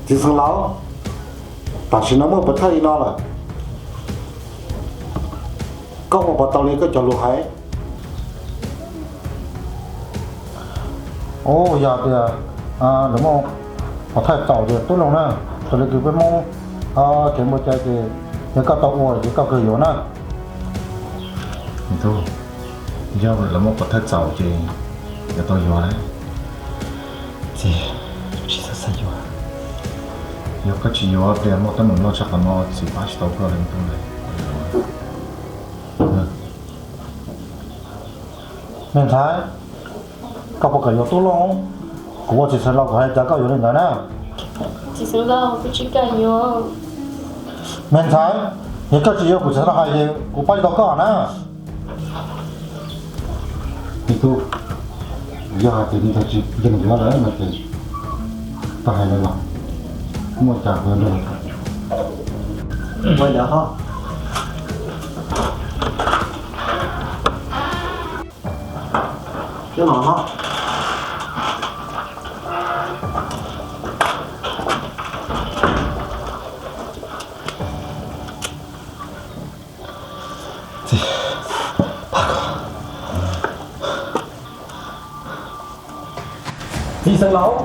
Txiv xeev laus, tam sim no muaj pov thawj li no lawm, koj ua puas tau li koj cov lus hais? Ub, yog tias lawv muaj pov thawj txaus ces tub Looj na, raws li kws peb Hmoob kev npua cai ces yog koj tau ua ces koj kawg yuav na. Tub, yog lawv muaj pov thawj txaus ces yuav tau yuav lawm. Txiv, tsis txhob xav yuav. Yog koj tsis yuav pliag muaj teeb meem loj tshaj qhov no txiv pab tsis tau koj li tub na. Me ntxhais, koj puas kam yuav tub Looj? Kuv ua txiv xeev laus kuv hais cas koj yuav li ntawd na. Txiv xeev laus, kuv tsis kam yuav. Me ntxhais, yog koj tsis yuav kuv txiv xeev laus hais ces kuv pab tsis tau koj na. Me tub, yog hais tias li ntawd tsis yeem yuav lawm no ces koj hais lawv los, muaj cas kuv yuav nrog lawv tham. Txiv xeev laus,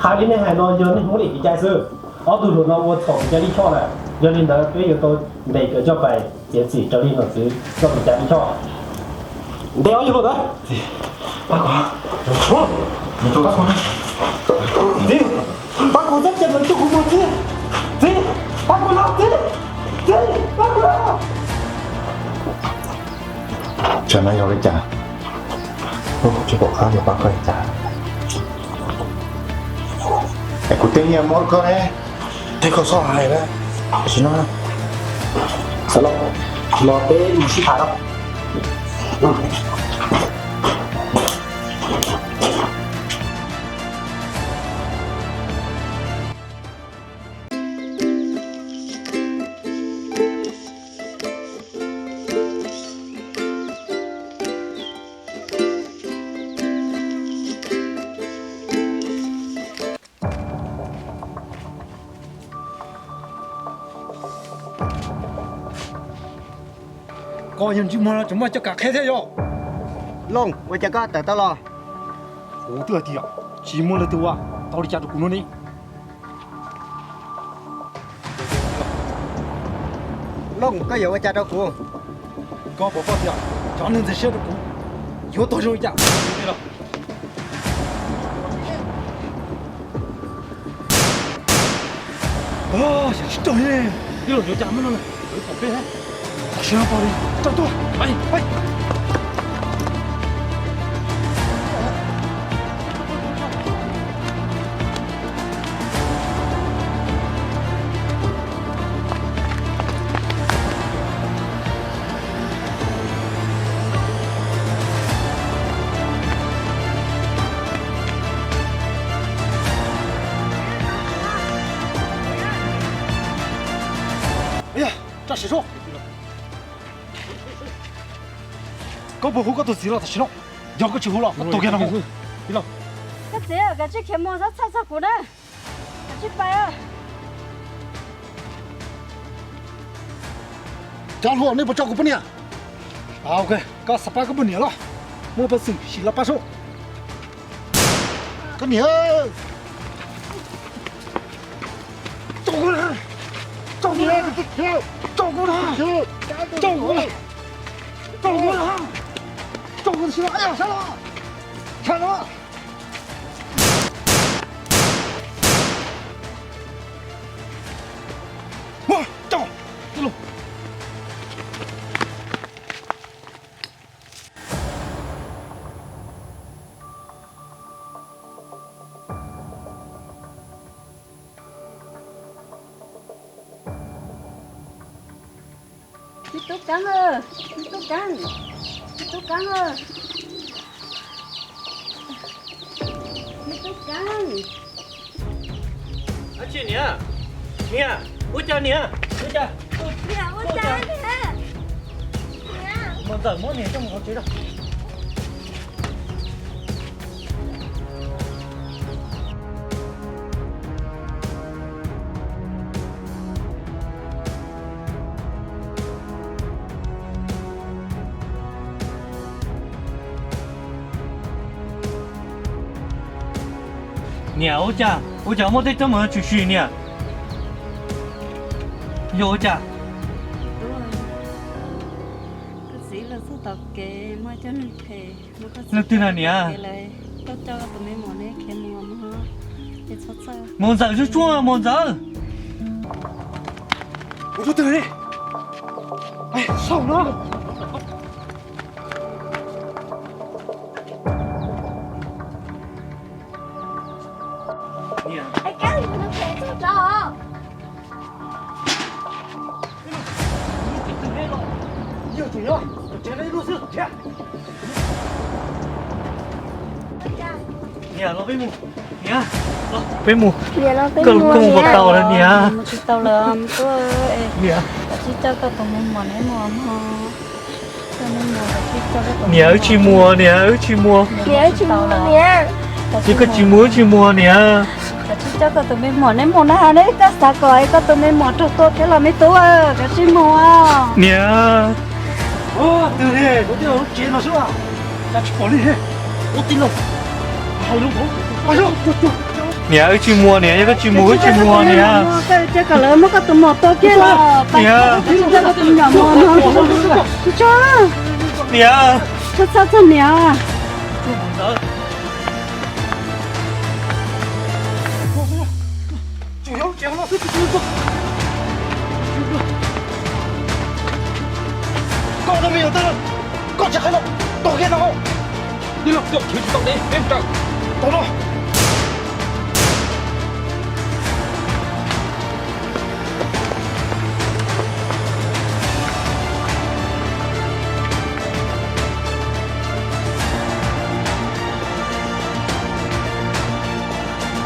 hais li nej hais no yog nej Hmoob lim kev cai xwb. Ob tug hluas no ua txhaum kev cai lij choj lawm, yog li ntawd peb yuav tau ntes kawm coj pais txiav txim raws li nom tswv txoj kev cai lij choj. Ntes ob yawg hluas ntawd. Txiv, pab kuv txhob cia lawv coj kuv mus txiv. Txiv, pab kuv los txiv. Txiv, pab kuv los. Tsam no yog li cas? Tsis pom qab yuav pab koj li cas. Es kuv twb nyiaj muab rau koj ne, thiab koj txhob hais lawm. Tam sim no, los peb mus sib tham lauj. Koj yog ntsej muag no tseem muaj coj kam qhia thiab yog? Looj, ua cas koj tawm tau los? Kuv twb hais tias tsis muaj leej twg ua tau li cas rau kuv no ne. Looj, koj yuav ua cas rau kuv? Koj puas paub tias cov neeg ntxeev siab rau kuv yuav tau zoo li cas? Xyov tsis raug li. Tij laug, yuav cas muab no na, yuav pom peb. Tam sim no pom li, rau tuaj. Koj puas hu koj tus txiv los tam sim no? Yog koj tsis hu los koj tuag kiag no. Koj txiv, kav tsij khiav mus, txhob txhawj txog kuv na. Kav tsij pais. Cov hluas, nej puas tso kuv poj niam? Ok, koj xav pab koj poj niam los? Muaj peev xwm sim los pab seb. Koj niam, tso kuv na, tso kuv na, tso kuv na, tso kuv na, tso kuv na, tso kuv na, sab los, sab los. Me tub Keeb, me tub Keeb, me tub Keeb, me tub Keeb. Ab tsi niam, niam, ua cas niam, ua cas, ua cas niam, mus ntxawm muab niam coj mus hauv tsev. Niam, ua cas ua cas muaj tej teeb meem tshwm sim niam? Yog ua cas? Leej twg na niam? Muam Ntxawm tsuag tsuag, Muam Ntxawm. Ua twg li? Sau no. Niam, los peb mus. Niam, peb mus. Koj mus puas tau lawm niam? Mus tsis tau lawm, niam, koj tsis coj koj tus me muam neb mus mog. Niam, wb tsis mus niam, wb tsis mus. Niam, wb tsis mus niam. Ces koj tsis mus wb tsis mus niam. Koj tsis coj koj tus me muam neb mus na, neb koj xav kom koj tus me muam raug tua thiab los me tub, koj tsis mus. Niam. Twg li, kuv twb los lub tsev no xwb, cas tsis pom li. Ua tij laug, hais lus, niam, wb tsis mus niam, yog koj tsis mus wb tsis mus niam. Koj cia kom lawv muab koj tus muam tua kiag los, niam, koj tus me nyuam mus no. Tso, niam, tso txhob txog niam. Koj tus me nyuam tawm, koj tsis hais no, tau kiag no. Tij laug, koj chwv tsis tau deb, peb mus raws. Tau no.